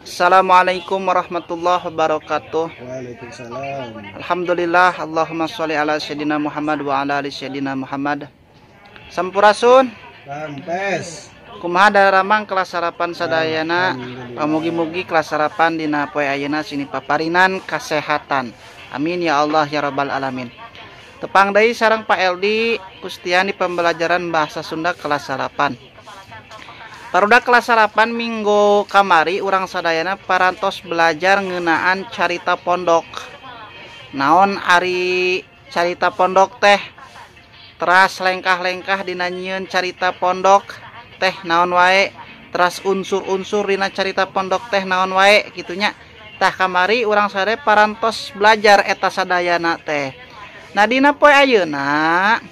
Assalamualaikum warahmatullahi wabarakatuh. Waalaikumsalam. Alhamdulillah, Allahumma sholli ala sayyidina Muhammad wa ala ali sayyidina Muhammad. Sampurasun. Rampes. Kumaha daramang kelas sarapan sadayana. Alhamdulillah. Mugi-mugi kelas sarapan dina poe ayeuna sini paparinan kasehatan. Amin ya Allah ya rabbal alamin. Tepang deui sareng Pak Eldi Kustiani pembelajaran bahasa Sunda kelas sarapan. Barudak kelas sarapan minggu kamari urang sadayana parantos belajar ngeunaan carita pondok. Naon ari carita pondok teh? Teras lengkah-lengkah dina nyieun carita pondok teh naon wae? Teras unsur-unsur dina carita pondok teh naon wae kitunya. Tah kamari urang sadaya parantos belajar eta sadayana teh. Nah dina poe ayeuna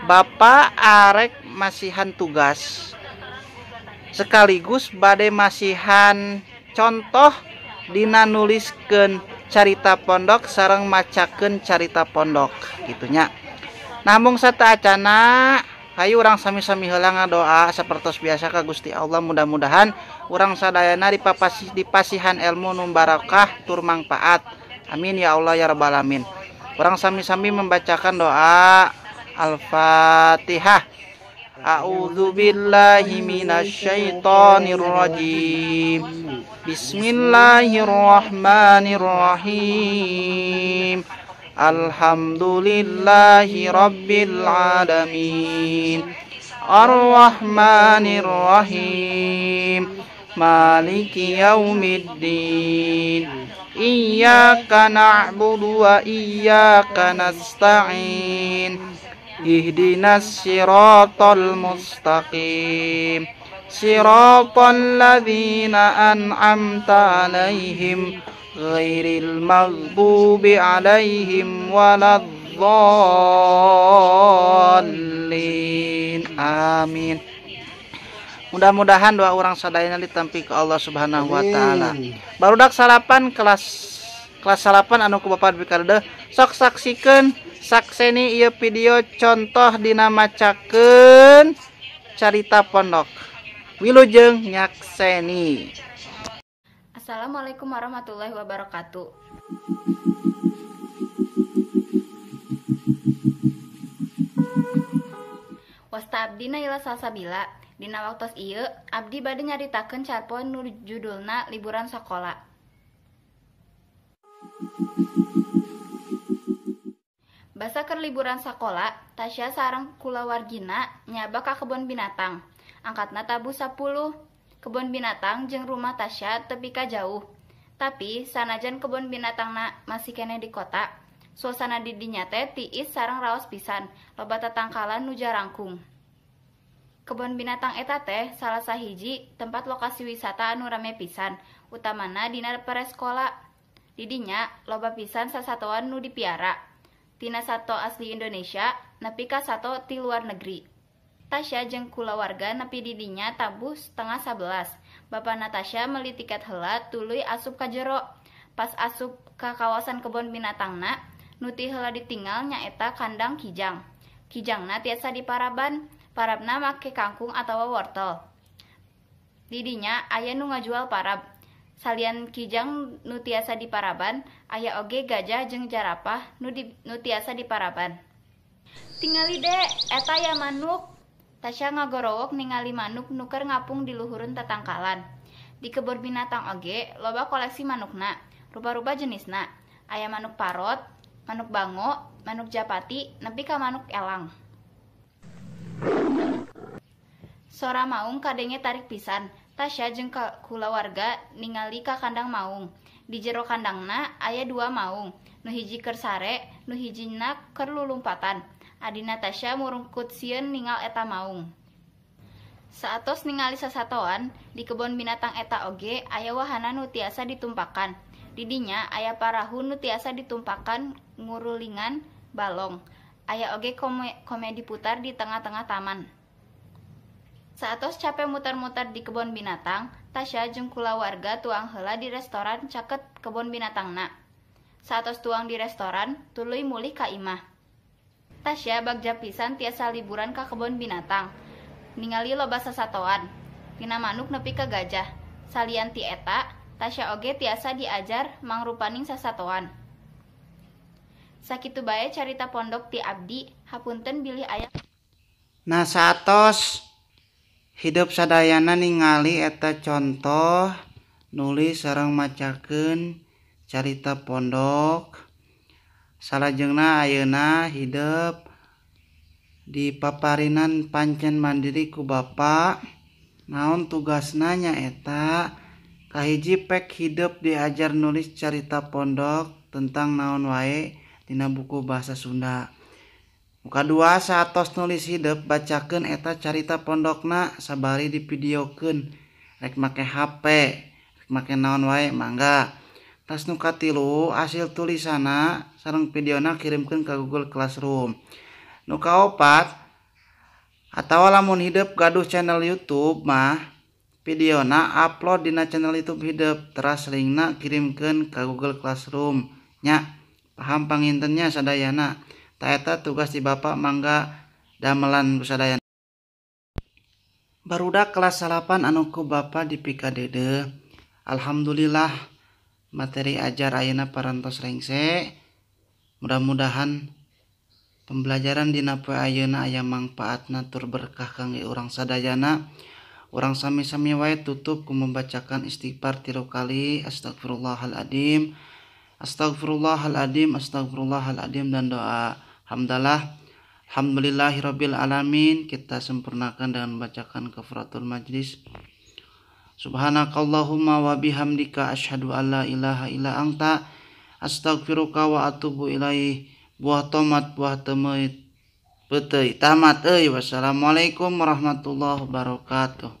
Bapak arek masihan tugas sekaligus bade masihan contoh dina nuliskeun carita pondok sareng macakeun carita pondok gitunya. Namung sataacana hayu urang sami-sami heula ngadoa sapertos biasa ka Gusti Allah, mudah-mudahan urang sadayana dipasihan ilmu nu barakah tur mangpaat. Amin ya Allah ya rabbal alamin. Urang sami-sami membacakan doa Al-Fatihah. A'udzu billahi minasyaitonir rajim. Bismillahirrahmanirrahim. Alhamdulillahi rabbil alamin. Arrahmanir rahim. Maliki yaumiddin. Iyyaka na'budu wa iyyaka nasta'in. Ihdinas siratal mustaqim. Siratal ladzina an'amta 'alaihim ghairil maghdubi 'alaihim waladdallin. Amin. Mudah-mudahan doa urang sadayana ditampi ke Allah Subhanahu wa taala. Barudak salapan kelas salapan anu ku Bapak dipikadeudeuh, sok saksikeun sakseni ieu video contoh dina macakeun carita pondok. Wilujeng nyakseni. Assalamualaikum warahmatullahi wabarakatuh. Wasta abdi Naila Salsabila. Dina waktos ieu abdi bade nyaritakeun carpon nu judulna liburan sakola. Basa keur liburan sakola, Tasya sareng kulawargina nyaba ka kebon binatang. Angkatna tabuh 10. Kebon binatang jeung rumah Tasya tepi ka jauh. Tapi sanajan kebon binatangna masih keneh di kota, suasana di dinya teh tiis sareng raos pisan, loba tatangkalan nu jarangkung. Kebon binatang eta teh salah sahiji tempat lokasi wisata anu rame pisan, utamana dina pereskola. Di dinya loba pisan sasatoan nu dipiara. Tina sato asli Indonesia nepi ka sato ti luar negeri. Tasya jeung kulawarga nepi di dinya tabuh 10:30. Bapa Natasha meuli tiket heula tuluy asup ka jero. Pas asup ka kawasan kebon binatangna, nu ti heula ditinggal nyaeta kandang kijang. Kijangna tiasa diparaban, parabna make kangkung atawa wortel. Di dinya aya nu ngajual parab. Salian kijang nu tiasa diparaban, aya oge gajah jeung jarapah nu tiasa diparaban. Tingali de, eta ya manuk. Tasya ngagorowok ningali manuk nu keur ngapung di luhureun tatangkalan. Di kebon binatang oge loba koleksi manukna, rupa-rupa jenisna. Aya manuk parot, manuk bango, manuk japati, nepi ka manuk elang. Sora maung kadenge tarik pisan. Tasya jeung kulawarga ningali ka kandang maung. Di jero kandangna aya 2 maung, nu hiji keur sare, nu hijina keur lulumpatan. Adina Tasya murungkut sieun ningal eta maung. Saatos ningali sasatoan, di kebon binatang eta oge aya wahana nu tiasa ditumpakan. Di dinya aya parahu nu tiasa ditumpakan ngurulingan balong. Aya oge komedi putar di tengah-tengah taman. Saatos capek muter-muter di kebon binatang, Tasya jeung kulawarga tuang heula di restoran caket kebon binatangna. Saatos tuang di restoran, tuluy mulih ka imah. Tasya bagja pisan tiasa liburan ka kebon binatang. Ningali loba sasatoan. Tina manuk nepi ka gajah. Salian ti eta, Tasya oge tiasa diajar mangrupaning sasatoan. Sakitu bae carita pondok ti abdi, hapunten bilih aya. Nah, saatos hidup sadayana ningali eta contoh nulis sareng macakeun carita pondok. Salajengna ayeuna hidup di paparinan pancen mandiri ku Bapak. Naon tugasna nyaeta kahiji pek hidup diajar nulis carita pondok tentang naon wae dina buku bahasa Sunda. Nu kadua, saatos nulis hidup bacakeun eta carita pondokna sabari divideokeun, rek make HP rek make naon wae mangga. Tas nu katilu, hasil tulisanna sareng videona kirimkeun ka Google Classroom. Nu kaopat, atawa lamun hidup gaduh channel YouTube mah videona upload dina channel YouTube hidup, teras linkna kirimkeun ka Google Classroom nya. Paham pangintennya sadayana? Ta eta tugas di Bapak, mangga damelan ku sadayana. Barudak kelas 8 anu ku Bapak dipikadeudeuh, alhamdulillah materi ajar ayeuna parantos rengse. Mudah-mudahan pembelajaran dina poe ayeuna aya mangpaatna tur berkah kangge urang sadayana. Urang sami-sami wae tutup ku membacakan istighfar 3 kali, astagfirullahaladzim, astagfirullahaladzim, astagfirullahaladzim, dan doa hamdalah alhamdulillahirabbil alamin. Kita sempurnakan dengan membacakan kafaratul majlis. Subhanakallahumma wa bihamdika asyhadu alla ilaha illa anta astaghfiruka wa atubu ilaih. Buah tomat buah temeit peuteuy tamat euy. Wassalamualaikum warahmatullahi wabarakatuh.